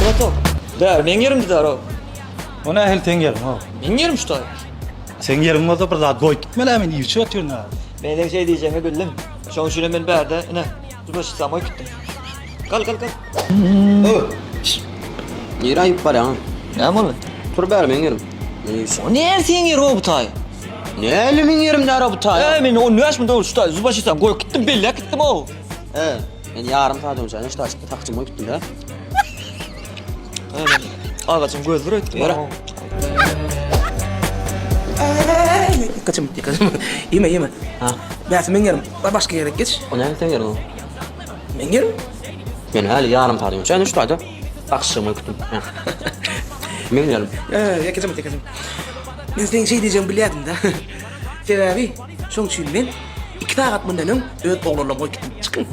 Bratok. Bäri meň ýerimdi daro. O nähili seň ýeriň o? Meň ýerim şu taý. Seň ýeriň bolsa bir zat goýup gitmeli men iýip içip otyryn ha. Men seň şeý diýjegiňi bildim. Şoň üçinem men bärde ine zubaşitsamy goýup gitdim. Gal gal gal. Ö! Nirä iýip barýaň? Näme boldy? Tur bäri meň ýerim. Men iýip O nähili seň ýeriň o bu taý? Nähili meň ýerim däl o bu taý? Ä men 15 minut ol şu taý zubaşitsamy goýup gitdim belläp gitdim o. Ä, men ýarym saat öňçä ine şu taý sakgyjymy goýup gitdim-dä. Agajyň gözleri öýtdüm. Ýöre. Kaçım, kaçım. Ýeme, ýeme. Ha. Bäsi meň ýerim. Bar başga ýere geç. O nähili seň ýeriň o? Meň ýerim. Men häli ýarym saat öňçä ine şu taýda sakgyjymy goýup gitdim. Meň ýerim. Ýa, kaçım, kaçım. Men seň şeý diýjegiňi bilýärdim-dä. Sebäbi şoň üçin men 2 sagat mundan öň öz oglanlarymy goýup gitdim. Çykyň.